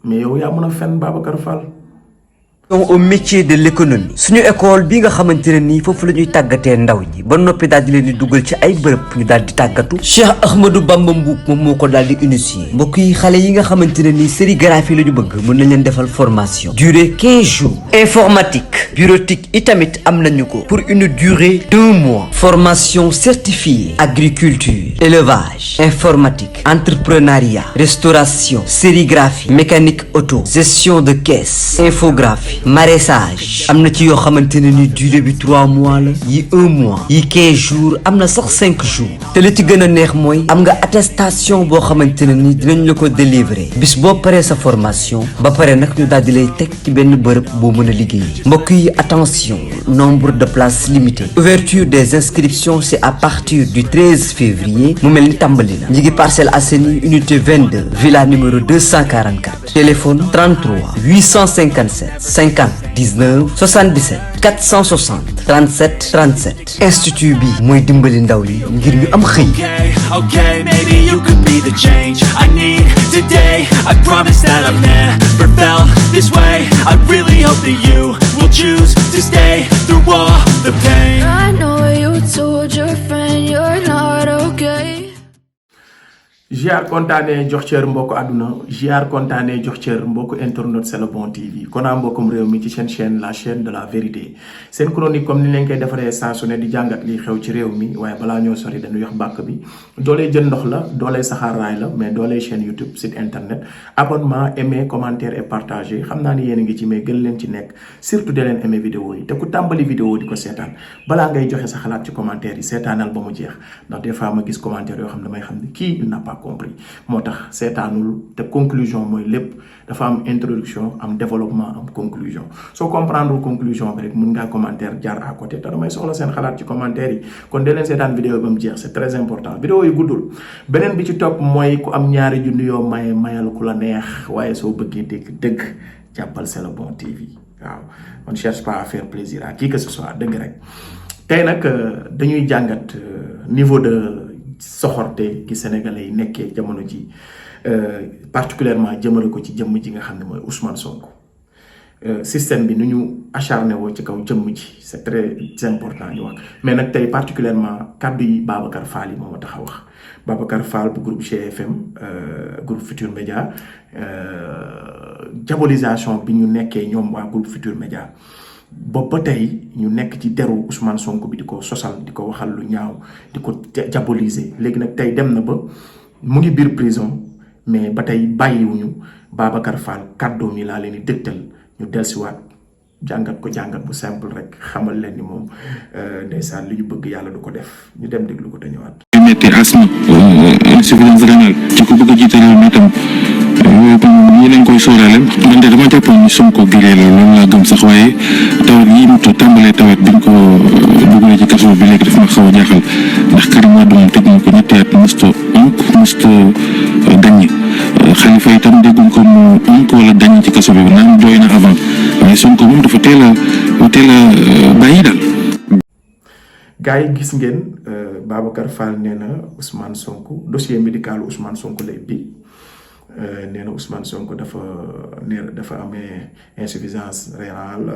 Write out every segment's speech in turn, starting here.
mais yow yaa mën a fen Babacar Fall. au métier de l'économie suñu école bi nga xamante ne nii foofu la ñuy tàggatee ndaw ñi ba noppi daal di leen di dugal ci ay bërëb ñu daal di tàggatu Cheikh Ahmadou Bamba Mboup moom moo ko daal di initier mbokk yi xale yi nga xamante ne nii sérigraphie la ñu bëgg mën nañ leen defal formation durée 15 jours informatique bureautique itamit am nañu ko pour une durée d'1 mois formation certifiée agriculture élevage informatique entrepreneuriat restauration sérigraphie mécanique auto gestion de caisse infographie maraîchage am na ci yoo xamante ne ni durée bi 3 mois la yi 1 mois yi 15 jours am na sax 5 jours te li ci gën a neex mooy am nga attestation boo xamante ne ni dinañ la ko délivrer bis boo paree sa formation ba pare nag ñu daal di lay teg ci benn bërëb boo mën a liggéey mbokk yi attention nombre de places limitées ouverture des inscriptions c'est à partir du 13 février mu mel ni tàmbali na ñi ngi Parcelles Assainies unité 22 villa numéro 244 téléphone 33 857 50 19 77 460 37 37 institut bi mooy dimbali ndaw yi ngir ñu am xëy. Okay, maybe you could be the change I need today. I promise that I've never felt this way. I really hope that you will choose to stay through all the pain. I know you told your friend you're not okay. Jiar kontaane jox cër mbokk àdduna jiar kontaane jox cër mbokk internet C'est le bon TV kon a mbokkum réew mi ci seen chaîne la chaîne de la vérité seen chronique comme ni leen koy defaree saa su ne di jàngat li xew ci réew mi waaye balaa ñoo sori dañu yox bàkk bi doolee jën ndox la doolee saxaar raay la mais doolee chaîne YouTube site internet abonnement aimer commentaire et partager xam naa ni yéen a ngi ci mais gën leen ci nekk surtout de leen aimer vidéo yi te ku tàmbali vidéo di ko seetaan balaa ngay joxe sa xalaat ci commentaire yi seetaanal ba mu jeex ndax des fois ma gis commentaire yoo xam ne damay xam ne kii il n'a pas compris moo tax seetaanul te conclusion mooy lépp dafa am introduction am développement am conclusion soo comprendre conclusion bi rek mën ngaa commentaire jaar à côté te damay soxla seen xalaat ci commentaire yi kon de leen seetaan vidéo ba mu jeex c'est très important vidéo yi guddul beneen bi ci topp mooy ku am ñaari junni yoo maye mayal ku la neex waaye soo bëggee dëgg jàppal C'est le bon TV waaw on cherche pas à faire plaisir à qui que ce soit dëgg rek tey nag dañuy jàngat niveau de soxorte ki sénégalais yi nekkee jamono ji particulièrement jëmale ko ci jëmm ji nga xam ne mooy Ousmane Sonko système bi nu ñu acharné woo ci kaw jëmm ji c'est très important ñu wax mais nag tey particulièrement kàddu yi Babacar Fall yi moo ma tax a wax Babacar Fall bu groupe GFM groupe Futur Média diabolisation bi ñu nekkee ñoom waa groupe Futur Média boobu ba tey ñu nekk ci deru Ousmane Sonko bi di ko sosal di ko waxal lu ñaaw di ko diaboliser léegi nag tey dem na ba mu ngi biir prison mais ba tey bàyyiwuñu Babacar Fall kàddoom yi laa leen di dëgtal ñu dellusiwaat jàngat ko jàngat bu simple rek xamal leen ni moom ndeysaan li ñu bëgg yàlla du ko def ñu dem déglu ko te ñëwaat. metti asthme insuffisance rénale ci ko bëgg a jiite réew mi itam yooyu tam yéen a ngi koy sóoraale man de dama jàppoon ni Sonko giree la loolu laa gëm sax waaye tawat yi mu tàmbalee tawat biñ ko dugalee ci kaso bi léegi daf ma xaw a jaaxal ndax Karim Wade moom tëj na ko ñetti at musta dañ Khalifa itam dégguñ ko mu onk wala dañ ci kaso bi naan jooy na avant waaye Sonko moom dafa teel a bàyyi daal. gars yi gis ngeen Babacar Fall nee na Ousmane Sonko dossier médical Ousmane Sonko lay bi nee na Ousmane Sonko dafa amee insuffisance rénale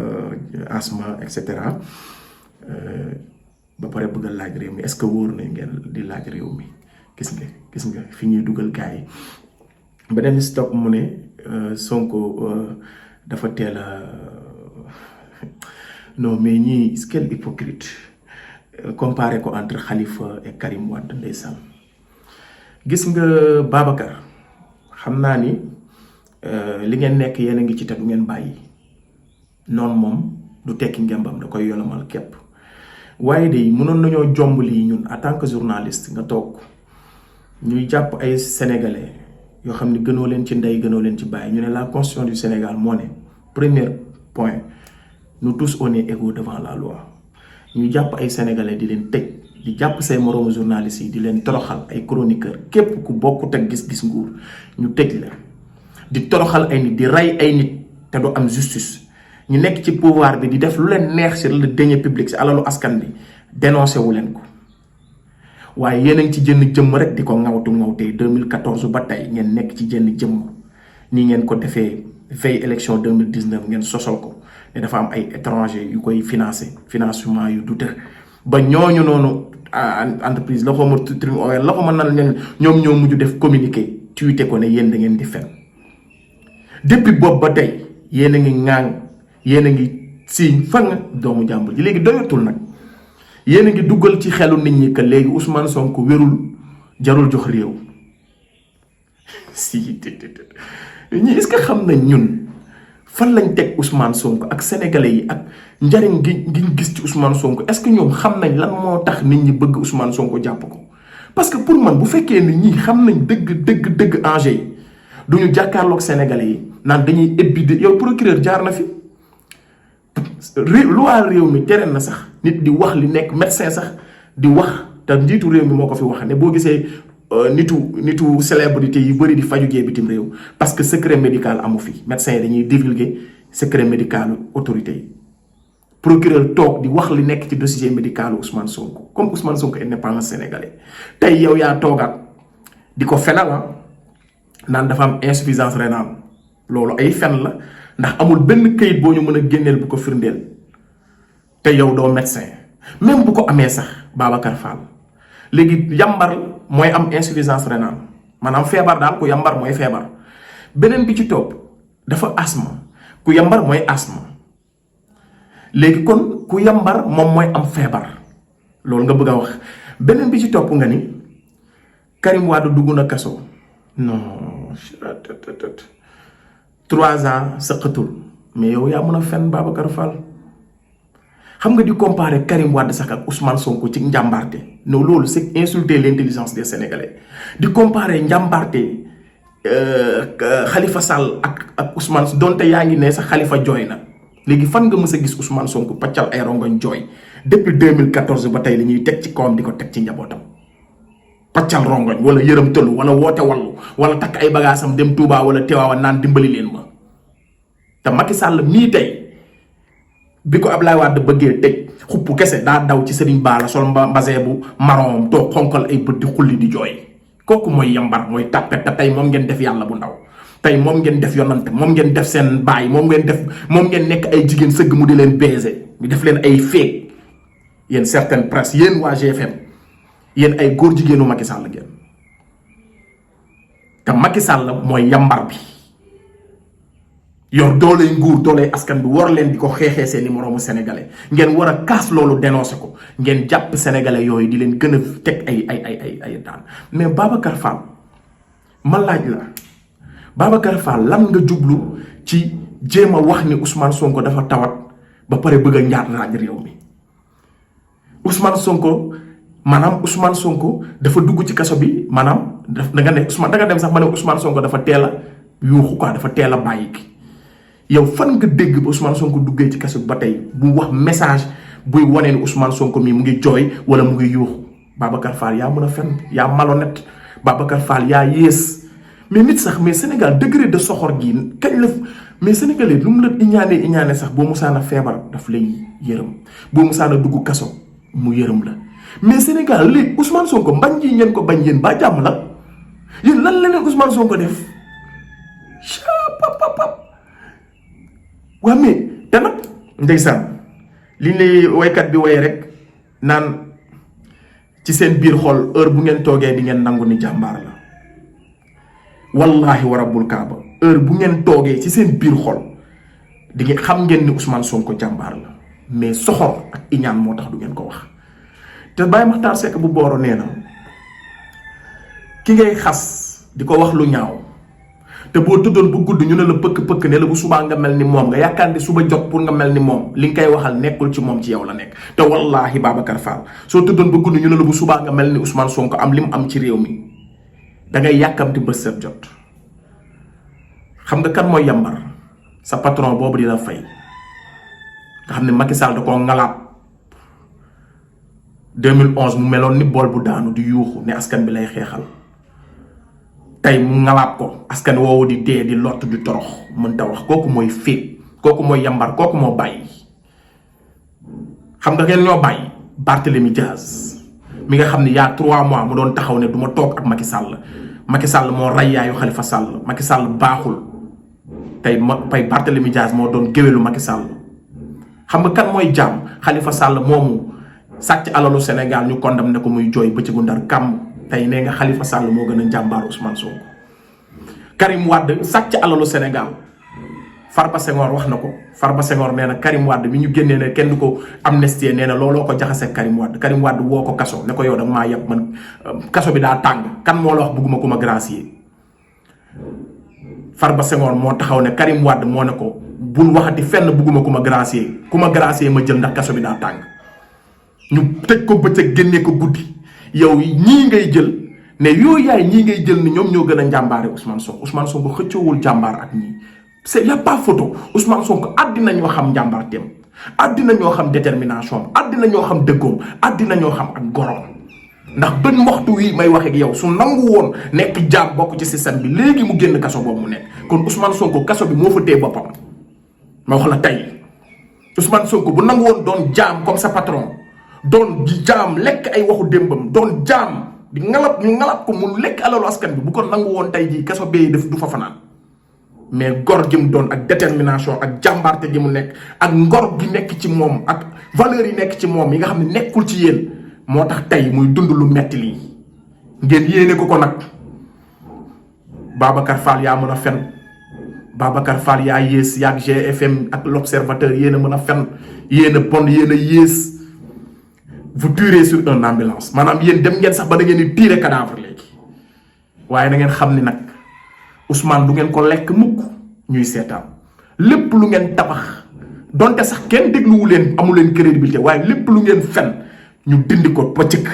asthme et cetera ba pare bëgg a laaj réew mi est-ce que wóor nañ ngeen di laaj réew mi gis nga fi ñuy dugal gars yi beneen stop mu ne Sonko dafa teel a non mais ñii quel hypocrite comparé ko entre Khalifa et Karim Wade ndeysaan gis nga Babacar xam naa ni li ngeen nekk yéen a ngi ci te du ngeen bàyyi noonu moom du tekki ngembam da koy yolomal képp waaye de mënoon nañoo jomb lii ñun en tant que journaliste nga toog ñuy jàpp ay sénégalais yoo xam ne gënoo leen ci ndey gënoo leen ci bàyyi ñu ne la constitution du Sénégal moo ne premier point nous tous on est égaux devant la loi ñu jàpp ay sénégalais di leen tëj di jàpp say moroomu journalistes yi di leen toroxal ay chroniqueur képp ku bokkut ak gis-gis nguur ñu tëj la di toroxal ay nit di rey ay nit te du am justice ñu nekk ci pouvoir bi di def lu leen neex sur le deniers publics si alalu askan bi dénoncé wu leen ko waaye yéen a ngi ci jënn jëmm rek di ko ŋawtee 2014 ba tey ngeen nekk ci jënn jëmm ni ngeen ko defee veille élection 2019 ngeen sosal ko ne dafa am ay étrangers yu koy financement yu dute ba ñooñu noonu entreprise la ko ma trim la ko mën na ñoom ñoo mujj def communiqué tweeté ko ne yéen da ngeen di fen depuis boobu ba tey yéen a ngi ŋaang yéen a ngi siiñ fan doomu jàmbur ji léegi doyatul nag yéen a ngi duggal ci xelu nit ñi que léegi Ousmane Sonko wérul jarul jox réew si ñi est-ce que xam nañ ñun fan lañ teg Ousmane Sonko ak sénégalais yi ak njariñ giñ gis ci Ousmane Sonko est-ce que ñoom xam nañ lan moo tax nit ñi bëgg Ousmane Sonko jàpp ko parce que pour man bu fekkee ni ñi xam nañ dëgg enjeu yi duñu jàkkaarloog sénégalais yi naan dañuy ébbi yow procureur jaar na fi loi réew mi tere na sax nit di wax li nekk médecin sax di wax te njiitu réew mi moo ko fi wax ne boo gisee nitu célébrité yu bëri di faju jee bitim réew parce que secret médical amu fi médecin yi dañuy divulguer secret médical autorité yi procureur toog di wax li nekk ci dossier médical Ousmane Sonko comme Ousmane Sonko n'est pas un sénégalais tey yow yaa toogaat di ko fenal naan dafa am insuffisance rénale loolu ay fen la ndax amul benn këyit boo ñu mën a génneel bu ko firndeel te yow doo médecin même bu ko amee sax Babacar Fall léegi yambar mooy am insuffisance rénale maanaam feebar daal ku yambar mooy feebar beneen bi ci topp dafa asthme ku yambar mooy asthme léegi kon ku yambar moom mooy am feebar loolu nga bëgg a wax beneen bi ci topp nga ni Karim Wade dugg na kaso non 3 ans sëqatul mais yow yaa mën a fen Babacar Fall xam nga di comparer Karim Wade sax ak Ousmane Sonko ci njàmbaarte non loolu c'est insulter l'intelligence des Sénégalais di comparer njàmbaarte Khalifa Sall ak Ousmane donte yaa ngi ne sax Khalifa jooy na léegi fan nga mës a gis Ousmane Sonko paccal ay rongoñ jooy depuis 2014 ba tey li ñuy teg ci kawam di ko teg ci njabootam paccal rongoñ wala yërëm tëlu wala woote wallu wala takk ay bagaasam dem Touba wala Tiwaawan naan dimbali leen ma te Macky Sall mii tey bi ko Ablaye Wade bëggee tëj xupp kese daa daw ci Serigne Bala sol mbasee bu maroom toog xonkal ay bët di xulli di jooy kooku mooy yambar mooy tàppet te tey moom ngeen def yàlla bu ndaw tey moom ngeen def yonante moom ngeen def seen baay moom ngeen nekk ay jigéen sëgg mu di leen baiser ñu def leen ay féeg yéen certaines presse yéen waa GFM yéen ay góor jigéenu Macky Sall ngeen te Macky Sall mooy yambar bi yor dooley nguur dooley askan bi war leen di ko xeexee seeni moroomu sénégalais ngeen war a kaas loolu dénoncé ko ngeen jàpp sénégalais yooyu di leen gën a teg ay daan mais Babacar Fall ma laaj la Babacar Fall lan nga jublu ci jéem a wax ni Ousmane Sonko dafa tawat ba pare bëgg a njaat raaj réew mi Ousmane Sonko dafa dugg ci kaso bi maanaam da nga dem sax ma ne Ousmane Sonko dafa teel a yuuxu quoi dafa teel a bàyyi ki yow fan nga dégg ba Ousmane Sonko duggee ci kaso bi ba tey bu wax message buy wane ni Ousmane Sonko mii mu ngi jooy wala mu ngi yuuxu Babacar Fall yaa mën a fen yaa malhonnête Babacar Fall yaa yées mais nit sax mais Sénégal degré de soxor gi kañ la mais sénégalais lu mu la iñaane sax boo musaana feebar daf lay yërëm boo musaana dugg kaso mu yërëm la mais Sénégal léegi Ousmane Sonko mbañ ji ngeen ko bañ yéen ba jàmm la yéen lan la leen Ousmane Sonko def waa mais te nag ndeysaan li lay waykat bi waye rek naan ci seen biir xol heure bu ngeen toogee di ngeen nangu ni jàmbaar la wallahi wa rabbul kaaba heure bu ngeen toogee ci seen biir xol di ngeen xam ngeen ni Ousmane Sonko jàmbaar la mais soxor ak iñaan moo tax du ngeen ko wax te Baye Makhtar Seck bu booro nee na ki ngay xas di ko wax lu ñaaw te boo tëddoon bu gudd ñu ne la pëkk-pëkk ne la bu subaa nga mel ni moom nga yaakaar ni suba jot pour nga mel ni moom li nga koy waxal nekkul ci moom ci yow la nekk te wallahi Babacar Fall soo tëddoon bu gudd ñu ne la bu subaa nga mel ni Ousmane Sonko am li mu am ci réew mi da ngay yàkkamti bës set jot xam nga kan mooy yambar sa patron boobu dina fay nga xam ne Macky Sall da koo ngalaab 2011 mu meloon ni bool bu daanu di yuuxu ne askan bi lay xeexal tey mu ngalaab ko askan woowu di dee di lott di torox mënta wax kooku mooy féeg kooku mooy yambar kooku moo bàyyi xam nga ngeen ñoo bàyyi Barthélémy Diaz mi nga xam ne yaa 3 mois mu doon taxaw ne du ma toog ak Macky Sall moo ray yaayu Khalifa Sall Macky Sall baaxul tey Barthélémy Dias moo doon géwélu Macky Sall xam nga kan mooy jaam Khalifa Sall moomu sàcc alalu Sénégal ñu condamné ko muy jooy bëccëgu ndar kàmm tey nee nga Khalifa Sall moo gën a njàmbaar Ousmane Sonko. Karim Wade sàcc alalu Sénégal Farba Senghor wax na ko Farba Senghor nee na Karim Wade mi ñu génnee ne kenn du ko amnistie nee na looloo ko jaxase Karim Wade woo ko kaso ne ko yow da nga maa yab man kaso bi daa tàng kan moo la wax bugguma ku ma gracier. Farba Senghor moo taxaw ne Karim Wade moo ne ko bul waxati fenn bugguma ku ma gracier ma jël ndax kaso bi daa tàng ñu tëj ko bëccëg génnee ko guddi yow ñii ngay jël ne yooyu yaay ñii ngay jël ni ñoom ñoo gën a njàmbaare Ousmane Sonko xëccoowul jàmbaar ak ñii c'est y a pas photo Ousmane Sonko àddina ñoo xam njàmbaarteem àddina ñoo xam détermination àddina ñoo xam dëggoom àddina ñoo xam ak goroom ndax benn waxtu wi may wax ak yow su nangu woon nekk jaam bokk ci système bi léegi mu génn kaso boobu mu nekk kon Ousmane Sonko kaso bi moo fa téye boppam ma wax la tey Ousmane Sonko bu nangu woon doon jaam comme sa patron doon jaam lekk ay waxu démbam doon jaam di ngalab ñu ngalab ko mu lekk alalu askan bi bu ko nangu woon tey jii kaso bee def du fa fanaan mais gor gi mu doon ak détermination ak jàmbaarte gi mu nekk ak ngor gi nekk ci moom ak valeur yi nekk ci moom yi nga xam ne nekkul ci yéen moo tax tey muy dund lu metti lii ngeen yéene ko nag Babacar Fall yaa mën a fen Babacar Fall yaa yées yaag GFM ak l'Observateur yéen a mën a fen yéen a bon yéen a yées vous tirez sur une ambulance maanaam yéen dem ngeen sax ba da ngeen di tirer cadavre léegi waaye na ngeen xam ni nag Ousmane du ngeen ko lekk mukk ñuy seetaan lépp lu ngeen tabax donte sax kenn dégluwu leen amu leen crédibilité waaye lépp lu ngeen fen ñu dindi ko ba cëkk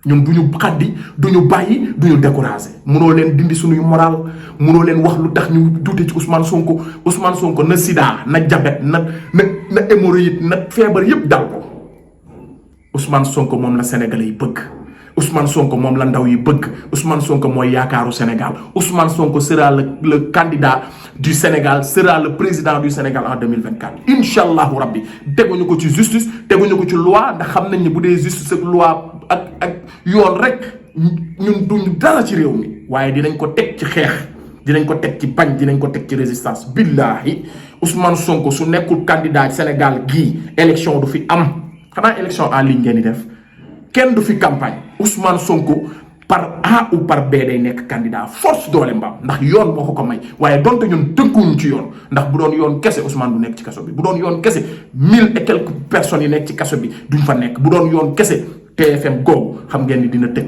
ñun du ñu xaddi du ñu bàyyi du ñu découragé munoo leen dindi suñuy moral munoo leen wax lu tax ñu duute ci Ousmane Sonko na sida na diabète na hémorroïde na feebar yépp dal ko Ousmane Sonko moom la Sénégalais yi bëgg Ousmane Sonko moom la ndaw yi bëgg Ousmane Sonko mooy yaakaaru Sénégal Ousmane Sonko sera le candidat du Sénégal sera le président du Sénégal en 2024 incha allahu rabbi teguñu ko ci justice teguñu ko ci loi ndax xam nañ ne bu dee justice ak loi ak yoon rek ñun duñu dara ci réew mi waaye dinañ ko teg ci xeex dinañ ko teg ci bañ dinañ ko teg ci résistance billahi Ousmane Sonko su nekkul candidat Sénégal gii élection du fi am xanaa élection en ligne ngeen di def kenn du fi campagne Ousmane Sonko par A ou par B day nekk candidat force doole mbaam ndax yoon moo ko may waaye donte ñun tënkuwuñ ci yoon ndax bu doon yoon kese Ousmane du nekk ci kaso bi bu doon yoon kese 1000 et quelques personnes yi nekk ci kaso bi duñ fa nekk bu doon yoon kese TFM googu xam ngeen ni dina tëj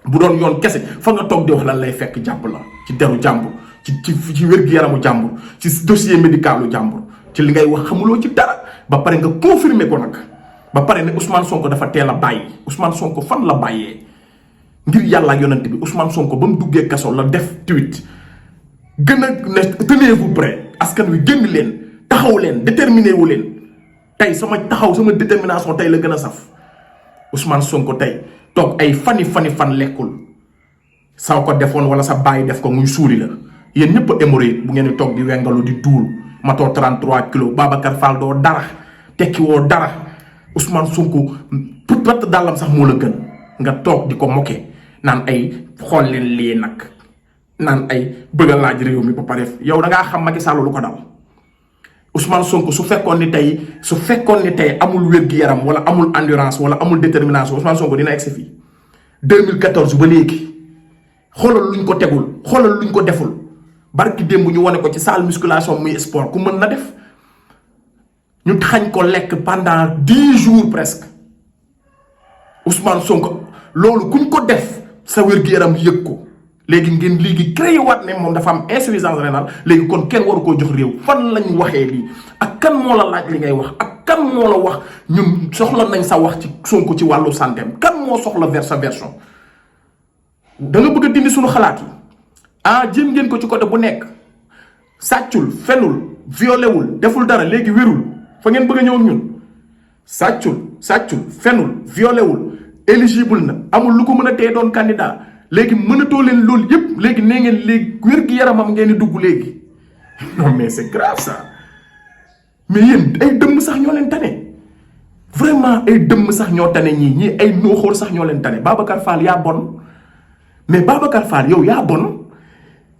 bu doon yoon kese fa nga toog di wax lan lay fekk jàpp la ci deru jàmbur ci wér-gu-yaramu jàmbur ci dossier médicalu jàmbur ci li ngay wax xamuloo ci dara ba pare nga confirmer ko nag ba pare ne Ousmane Sonko dafa teel a bàyyi Ousmane Sonko fan la bàyyee ngir yàlla ak yonent bi Ousmane Sonko ba mu duggee kaso la def tweet gën a ne tenez-vous prêt askan wi génn leen taxaw leen déterminé wu leen tey sama détermination tey la gën a saf Ousmane Sonko tey toog ay fan lekkul saw ko defoon wala sa bàyyi def ko muy suuli la yéen ñëpp a hémorroïde bu ngeen di toog di wengalu di duul matoo 33 kilos Babacar Fall doo dara tekki woo dara Ousmane Sonko peut-être dàllam sax moo la gën nga toog di ko moquer naan ay xool leen lii nag naan ay bëgg a laaj réew mi ba pare yow da ngaa xam Macky Sall lu ko dal Ousmane Sonko su fekkoon ni tey amul wér-gu-yaram wala amul endurance wala amul détermination Ousmane Sonko dina egsi fii 2014 ba léegi xoolal luñ ko tegul xoolal luñ ko deful barki démb ñu wane ko ci salle musculation muy sport ku mën na def ñu xañ ko lekk pendant 10 jours presque Ousmane Sonko loolu kuñ ko def sa wér-gu-yaram yëg ko léegi créé waat ne moom dafa am insuffisance rénale léegi kon kenn waru koo jox réew fan lañ waxee lii ak kan moo la laaj li ngay wax ak kan moo la wax ñun soxla nañ sa wax ci Sonko ci wàllu santeem kan moo soxla sa version da nga bëgg a dindi suñu xalaat yi jéem ngeen ko ci côté bu nekk sàccul fenul violewul deful dara léegi wérul fa ngeen bëgg a ñëw ak ñun sàccul fenul violewul éligible na amul lu ko mën a tee doon candidat léegi mënatoo leen loolu yépp léegi nee ngeen léegi wér-gi-yaramam ngeen di dugg léegi non mais c'est grave ça mais yéen ay dëmm sax ñoo leen tane vraiment ay dëmm sax ñoo tane ñii ay nooxóor sax ñoo leen tane Babacar Fall yaa bon mais Babacar Fall yow yaa bon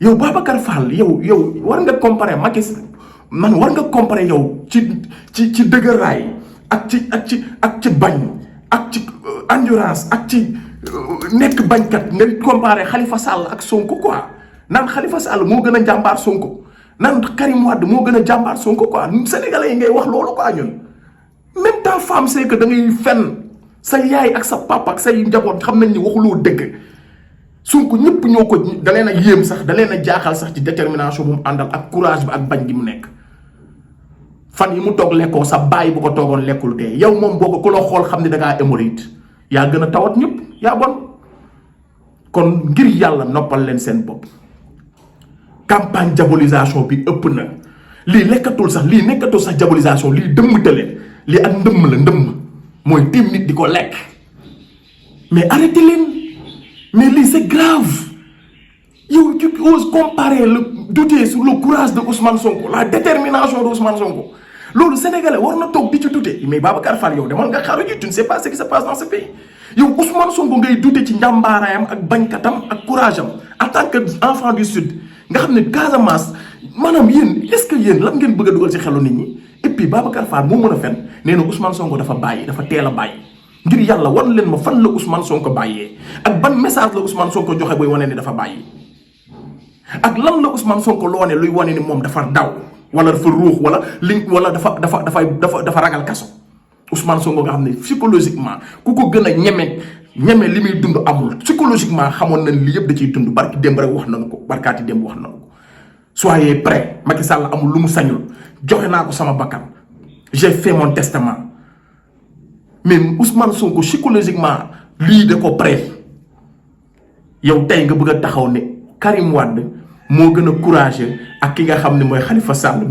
yow Babacar Fall yow war nga comparer Macky man war nga comparer yow ci dëgëraay ak ci bañ ak ci endurance ak ci nekk bañkat nga comparer Khalifa Sall ak Sonko quoi naan Khalifa Sall moo gën a jàmbaar Sonko naan Karim Wade moo gën a jàmbaar Sonko quoi sénégalais yi ngay wax loolu quoi ñun même ta femme c'est que da ngay fen sa yaay ak sa papa ak say njaboot xam nañ ni waxuloo dëgg Sonko ñëpp ñoo ko da leen a yéem sax da leen a jaaxal sax ci détermination bu mu àndal ak courage bi ak bañ gi mu nekk fan yi mu toog lekkoo sa bàyyi bu ko toogoon lekkul dee yow moom boo ko ku la xool xam ne da ngaa hémorroïde yaa gën a tawat ñëpp yaa bon kon ngir yàlla noppal leen seen bopp campagne diabolisation bi ëpp na lii nekkatul sax diabolisation lii dëmm tële lii ak ndëmm la ndëmm mooy tiim nit di ko lekk mais arrêtez leen mais lii c'est grave yow tu oses comparer douter sur le courage de Ousmane Sonko la détermination de Ousmane Sonko loolu sénégalais war na toog di ci douter mais Babacar Fall yow demal nga xaru ji tu ne sais pas ce qui se passe dans ce pays yow Ousmane Sonko ngay douter ci njàmbaaraayam ak bañkatam ak courage am en tant que enfant du sud nga xam ne Casamance maanaam yéen est-ce que yéen lan ngeen bëgg a dugal ci xelu nit ñi et puis Babacar Fall moo mën a fen nee na Ousmane Sonko dafa teel a bàyyi ngir yàlla wan leen ma fan la Ousmane Sonko bàyyee ak ban message la Ousmane Sonko joxe buy wane ni dafa bàyyi ak lan la Ousmane Sonko loo ne luy wane ni moom dafa daw wala dafa ruux wala dafa ragal kaso Ousmane Sonko nga xam ne psychologiquement ku ko gën a ñeme li muy dund amul psychologiquement xamoon nañ li yëpp da ciy dund barki démb rek wax nañu ko barkaati démb wax nañu ko soyez prêts Macky Sall amul lu mu sañul joxe naa ko sama bakkan j'ai fait mon testament mais Ousmane Sonko psychologiquement lii da ko prêt yow tey nga bëgg a taxaw ne Karim Wade moo gën a courageux ak ki nga xam ne mooy Khalifa Sall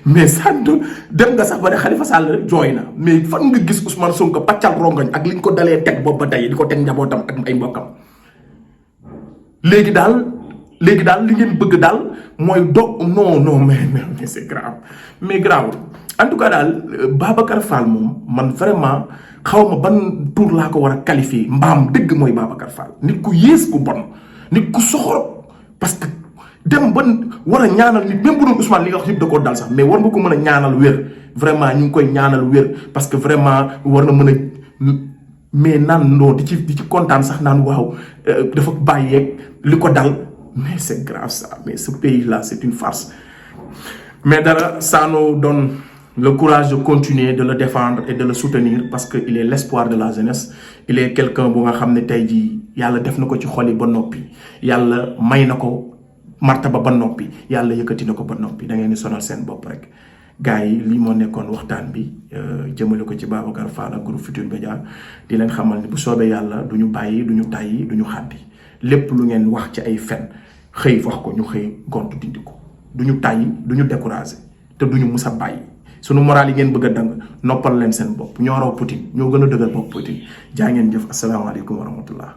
mais sànq dem nga sax ba ne Khalifa Sall jooy na mais fan nga gis Ousmane Sonko pàccal rongoñ ak liñ ko dalee teg boobu ba tey di ko teg njabootam ak ay mbokkam léegi daal li ngeen bëgg daal mooy non mais c'est grave mais grave en tout cas daal Babacar Fall moom man vraiment xaw ma ban tour laa ko war a qualifier mbaam dëgg mooy Babacar Fall nit ku yées ku bon nit ku soxor parce que dem ba war a ñaanal nit même bu doon Ousmane li nga wax yëpp da koo dal sax mais war nga ko mën a ñaanal wér vraiment ñu ngi koy ñaanal wér parce que vraiment war na mën a mais naan non di ci kontaan sax naan waaw dafa bàyyeeg li ko dal mais c'est grave ça mais ce pays là c'est une farce mais dara ça nous donne le courage de continuer de le défendre et de le soutenir parce que il est l'espoir de la jeunesse il est quelqu'un bu nga xam ne tey jii yàlla def na ko ci xol yi ba noppi yàlla may na ko martaba ba noppi yàlla yëkkati na ko ba noppi da ngeen di sonal seen bopp rek gars yi lii moo nekkoon waxtaan bi jëmale ko ci Babacar Fall ak groupe Futurs Médias di leen xamal ni bu soobee yàlla du ñu bàyyi du ñu tàyyi du ñu xàddi lépp lu ngeen wax ci ay fen xëy wax ko ñu xëy gontu dindi ko du ñu tàyyi du ñu découragé te du ñu mus a bàyyi sunu moral yi ngeen bëgg a dang noppal leen seen bopp ñoo raw Poutine ñoo gën a dëgër bopp Poutine jaa ngeen jëf asalaamaaleykum wa rahmatullah